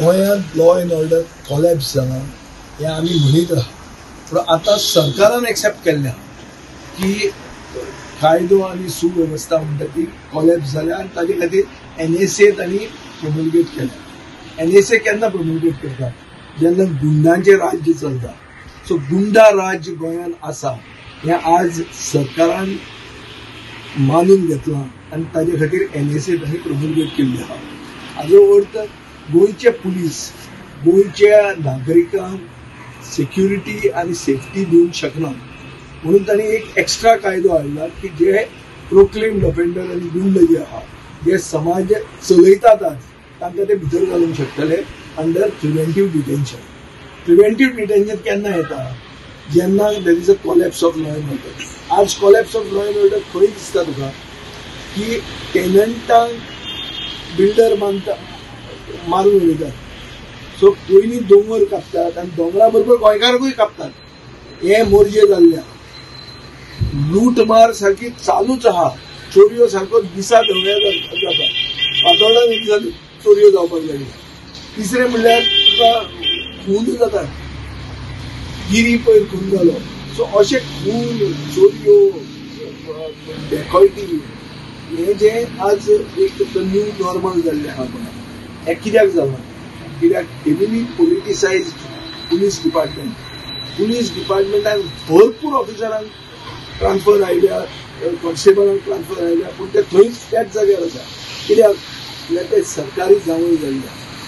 गोंयांत law and order collapse जाला हें आमी म्हणीत आहा, पूण आतां सरकारान एक्सेप्ट केल्लें आहा की कायदो आनी सुवेवस्था म्हणटा ती कॉलॅप्स जाल्या आनी ताजे खातीर एनएसए तांणी प्रोमोलगेट केल्या. एनएसए केन्ना प्रोमोलगेट करता? जेन्ना गुंडांचें राज्य चलता. सो गुंडा राज्य गोंयांत आसा हें आज सरकारान मानून घेतलां आनी ताजे खातीर एनएसए तांणी प्रोमोलगेट केल्ली आहा. हाजो अर्थ गोंयचे पुलीस गोंयच्या नागरिकांक सेक्युरिटी आनी सेफ्टी दिवंक शकना म्हणून तांणी एक एक्स्ट्रा कायदो हाडला की जे प्रोक्लेम्ड ऑफेंडर आनी गुंड जे आहा, जे समाज चलयतात आज, तांकां ते भितर घालूंक शकतले under preventive detention. Preventive detention केन्ना येता? जेन्ना there is a collapse of law and order. आज collapse of law and order खंय दिसता तुका? की टेनंटांक बिल्डर मानता मारून उडयतात. सो पयलीं दोंगर कापतात आनी दोंगरा बरोबर गोंयकारांकूय कापतात. हे मोर्जे जाल्ले आहा. लूटमार सारकी चालूच आहा. चोरयो सारको दिसा धव्या जाता. फातोर्डान एक दिसा चोरयो जावपाक लागली. तिसरें म्हणल्यार तुका खून जातात. गिरी पयर खून जालो. सो अशे खून, चोरयो, डेकॉयटी हे जे आज एक न्यू नॉर्मल जाल्लें आहा गोंयांत. हें कित्याक जालां? कित्याक heavily politicised police department. Police डिपार्टमेंटान भरपूर ऑफिसरांक ट्रान्सफर आयल्या, कॉन्स्टेबलांक ट्रान्सफर आयल्या, पूण ते थंयच त्याच जाग्यार आसा. कित्याक? म्हणल्यार ते सरकारी जावंय जाल्ले.